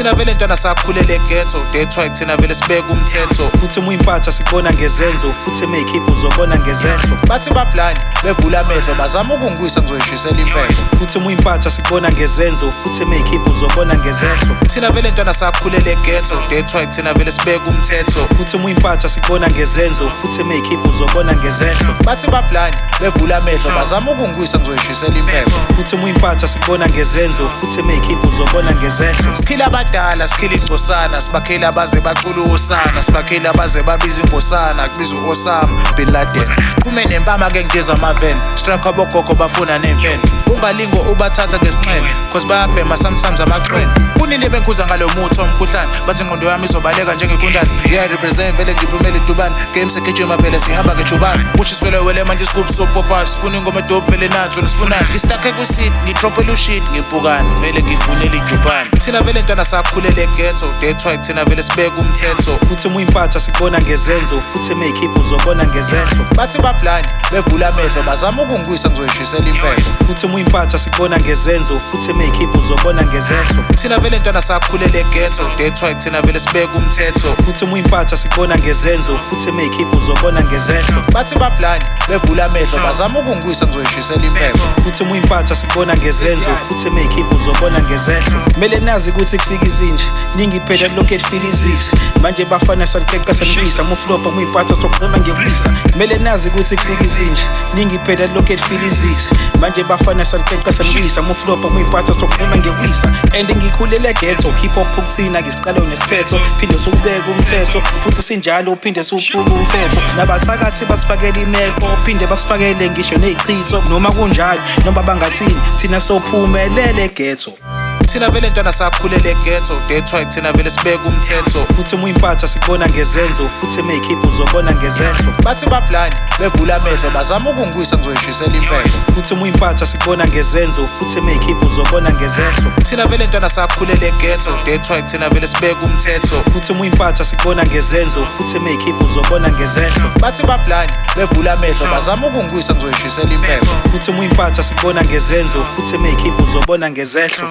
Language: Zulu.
Thina vele ntwana sakhulele ghetto, that's why thina vele sibeka umthetho. Futhi uma uyimpatha sikubona ngezenzo, futhi emayikhipha uzobona ngezehlo. Bathi ba-blind, bevula amehlo, bazama ukungiwisa ngizoyishisela impepho. Futhi uma uyimpatha sikubona ngezenzo, futhi emayikhipha uzobona ngezehlo. Thina vele ntwana sakhulele ghetto, that's why thina vele sibeka umthetho. Futhi uma uyimpatha sikubona ngezenzo, futhi emayikhipha uzobona ngezehlo. Bathi ba-blind, bevula amehlo, bazama ukungiwisa ngizoyishisela impepho. Futhi uma uyimpatha sikubona ngezenzo, futhi emayikhipha uzobona ngezehlo. Sikhila abadala, sikhila ingcosana, sibakhela abaze bacula usana, sibakhela abaze babiza ingosana, kubiza u-Osama Bin Laden. Qhume nempama ke ngidiza amaveni, strike abogogo bafuna nemfene. Ungalingo ubathatha ngesinxele, cause bayabhema sometimes amaqele. Kunini bengikhuza ngalo muthi omkhuhlane, bathi ingqondo yami izobaleka njengegundane. Yeah, represent vele ngiphumele idubane, game segijima phela sihamba ngejubane. Kushiswele wele manje isigubhu sopopa, sifuna ingoma edope vele nathi sifunani. Ngistakhe kwi-seat, ngidropele ushit, ngimpukane, vele ngifunele ijubane. Thina vele ntwana sakhulele ghetto, that's why thina vele sibeka umthetho. Futhi uma uyimpatha sikubona ngezenzo, futhi emayikhipha uzobona ngezehlo. Bathi ba-blind, bevula amehlo, bazama ukungiwisa ngizoyishisela impepho. Futhi uma uyimpatha sikubona ngezenzo, futhi emayikhipha uzobona ngezehlo. Thina vele ntwana sakhulele ghetto, that's why thina vele sibeka umthetho. Futhi uma uyimpatha sikubona ngezenzo, futhi emayikhipha uzobona ngezehlo. Bathi ba-blind, bevula amehlo, bazama ukungiwisa ngizoyishisela impepho. Futhi uma uyimpatha sikubona ngezenzo, futhi emayikhipha uzobona ngezehlo. Kumele nazi ukuthi kufika izinja, ningi phela kulokhu efila izisi. Manje bafana saniqeqa sanibuyisa, muflopha uma uyimpatha sokuqhema ngiyewisa. Kumele nazi ukuthi kufika izinja, ningi phela kulokhu efila izisi. Manje bafana saniqeqa sanibuyisa, muflopha uma uyimpatha sokuqhema ngiyewisa. And ngikhulele ghetto, hip hop ukuthina ngisiqalo nesiphetho, phinde siwubeke umthetho, futhi sinjalo uphinde siwuphule umthetho. Nabathakathi basifakele imeko, phinde basifakele ngisho nezichitho. Noma kunjalo, noma bangathini, thina sophumelele ghetto. Thina vele ntwana sakhulele ghetto, that's why thina vele sibeka umthetho. Futhi uma uyimpatha sikubona ngezenzo, futhi emayikhipha uzobona ngezehlo. Bathi ba-blind, bevula amehlo, bazama ukungiwisa ngizoyishisela impepho. Futhi uma uyimpatha sikubona ngezenzo, futhi emayikhipha uzobona ngezehlo. Thina vele ntwana sakhulele ghetto, that's why thina vele sibeka umthetho. Futhi uma uyimpatha sikubona ngezenzo, futhi emayikhipha uzobona ngezehlo. Bathi ba-blind, bevula amehlo, bazama ukungiwisa ngizoyishisela impepho. Futhi uma uyimpatha sikubona ngezenzo, futhi emayikhipha uzobona ngezehlo.